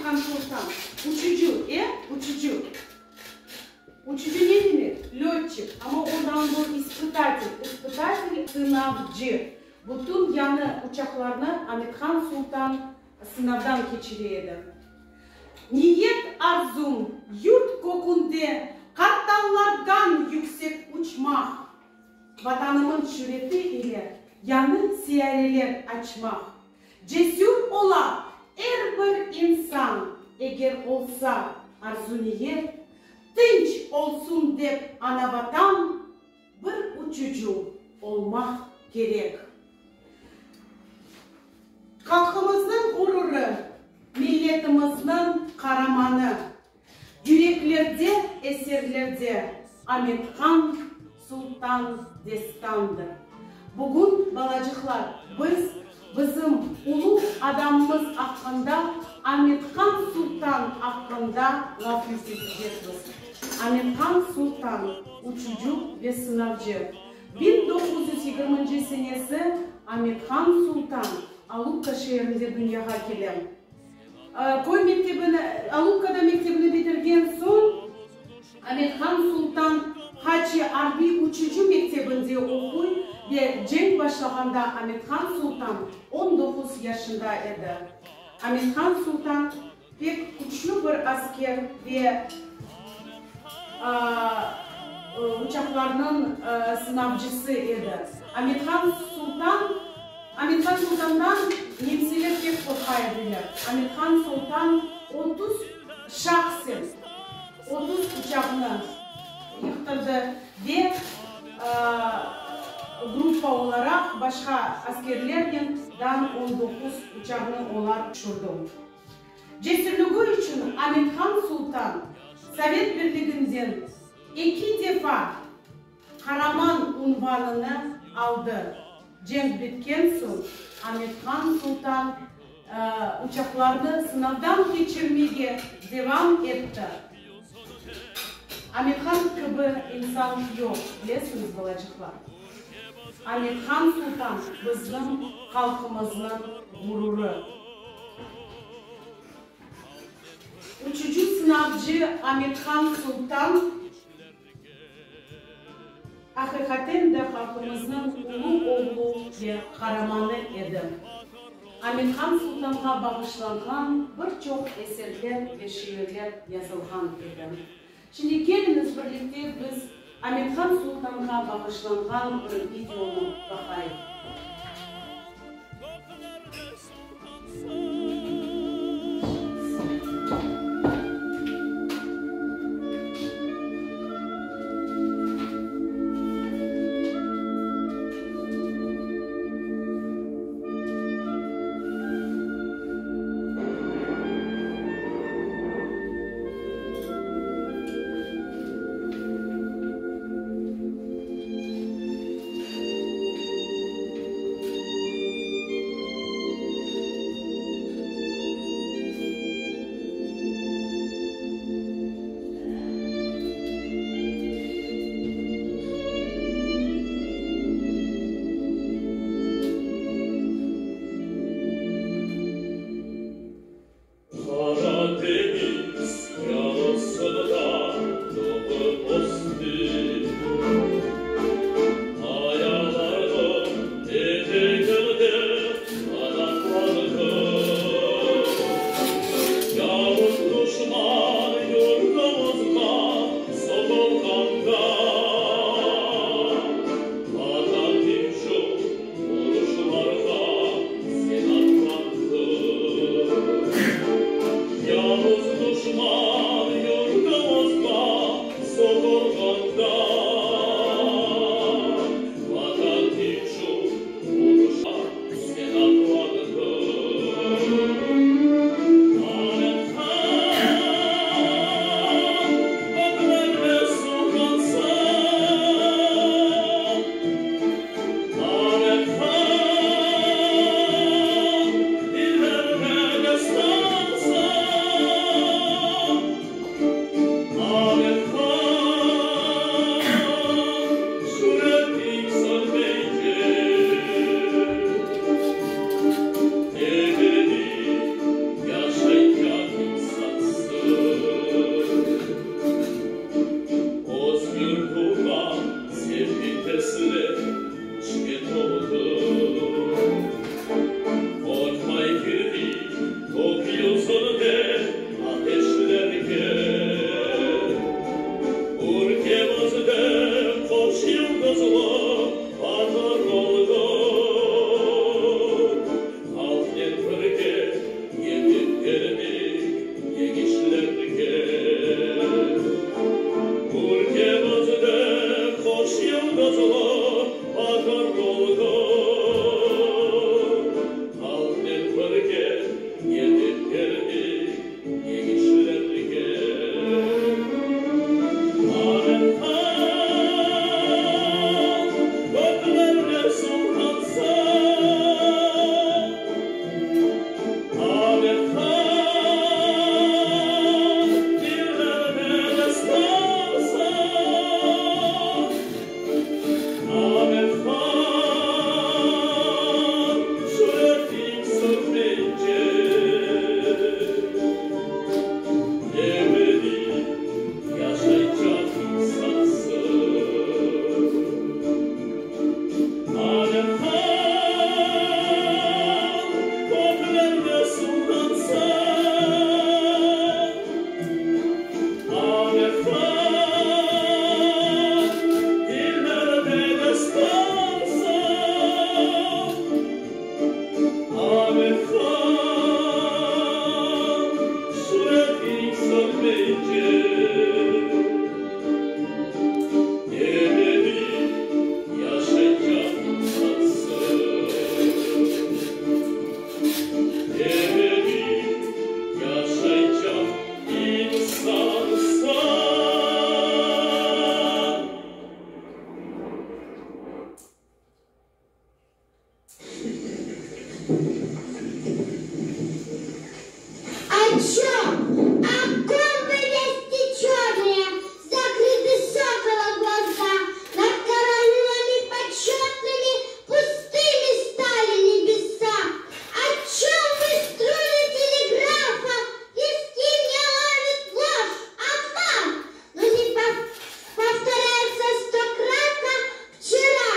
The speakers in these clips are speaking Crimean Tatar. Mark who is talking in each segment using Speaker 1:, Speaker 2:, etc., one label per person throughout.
Speaker 1: Amethan Sultan? Uçucı, e? Uçucı. Uçucı ne demek? Lötçik. Amma ondan bu ispıtatel. İspıtatel, sınavcı. Bütün yañı uçaqlarnı Amethan Sultan sınavdan keçire edi. Niyet arzum, yurt kökünde qartallardan yüksek uçmaq, Vatanımın şüreti ile yañı siyareler açmaq. Cesür ola er bir insan, eger olsa arzu-niyet, Tınç olsun dep ana-Vatan, bir uçucı olmaq kerek. Halqımıznıñ ğururı, milletimizniñ qaramanı, yüreklerde, eserlerde Amethan Sultan destandır. Bugün, balacıqlar, biz bizim ulu adamımız aqqında, Amethan Sultan aqqında laf yürsetecekmiz. Amethan Sultan, uçucı ve sınavcı. 1920-nci senesi Amethan Sultan Alupka şeerinde dünyağa kele. Köy mektebini, Alupkada mektebini bitirgen soñ, Amethan Sultan Qaçı arbiy uçucı mektebinde oquy ve cenk başlağanda Amethan Sultan 19 yaşında edi. Amethan Sultan pek küçlü bir asker ve uçaqlarnıñ sınavcısı edi. Amethan Sultan Amethan Sultandan nemseler pek qorqa ediler. Amethan Sultan 30 şahsen 30 uçaqnı yıqtırdı ve gruppa olaraq başqa askerlernen dan 19 uçağını olar tüşürdi. Cesürligi içün Amethan Sultan Sovet Birliginden eki defa Qaraman unvanını aldı. Cenk bitken soñ Amethan Sultan uçaqlarnı sınavdan keçirmege devam etti. Amethan kibi insan yoq, bilesiñiz, balacıqlar. Amethan Sultan bizim halqımıznıñ ğururı. Uçucı-sınavcı Amethan Sultan aqiqaten de halqımıznıñ ulu oğlu ve qaramanı edi. Amethan Sultanğa bağışlanğan bir çoq eserler ve şiirler yazılğan edi. Şimdi keliñiz birlikte biz Amethan Sultanğa bağışlanğan bir videonı baqayıq.
Speaker 2: О чем? О ком вы вести черные, Закрыты сокола глаза, Над караулами почетными Пустыми стали небеса. О чем вы струны телеграфа, Виски не ловит ложь, обман, Но не повторяется стократно Вчера,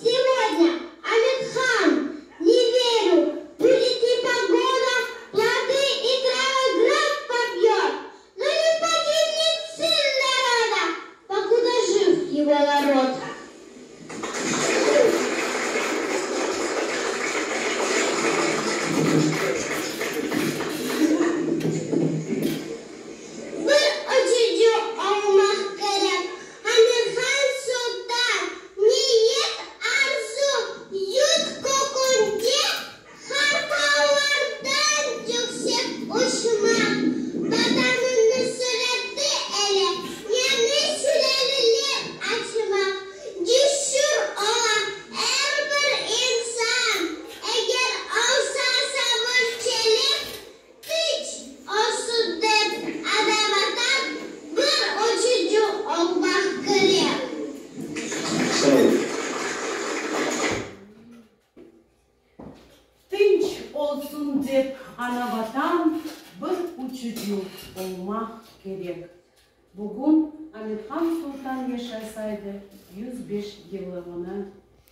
Speaker 2: сегодня, Аметхан, Не верю, будет непогода, Плоды и травы град побьет, Но не погибнет сын народа, Покуда жив его народ. Bir uçucı olmaq kerek. Amethan Sultan, Niyet, arzu, yurt kökünde Qartallardan yüksek uçmaq, Vatanıñnıñ süreti ile Yañı sülâleler açmaq. Cesür ola er bir insan, Eger olsa sabır çelik, Tınç olsun dep Ana-Vatan, Bir uçucı olmaq kerek.
Speaker 3: Sağ olun.
Speaker 1: Tınç olsun dep Ana-Vatan, Bir uçucı olmaq kerek. Bugün Amethan Sultan yaşasaydı, 105 yıllığını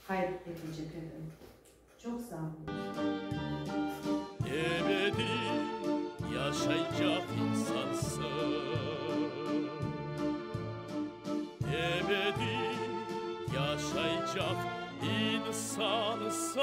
Speaker 1: qayd etecek edi. Çoq sağ olun.
Speaker 4: Ebediy yaşaycaq insansıñ, Ebediy yaşaycaq insansıñ.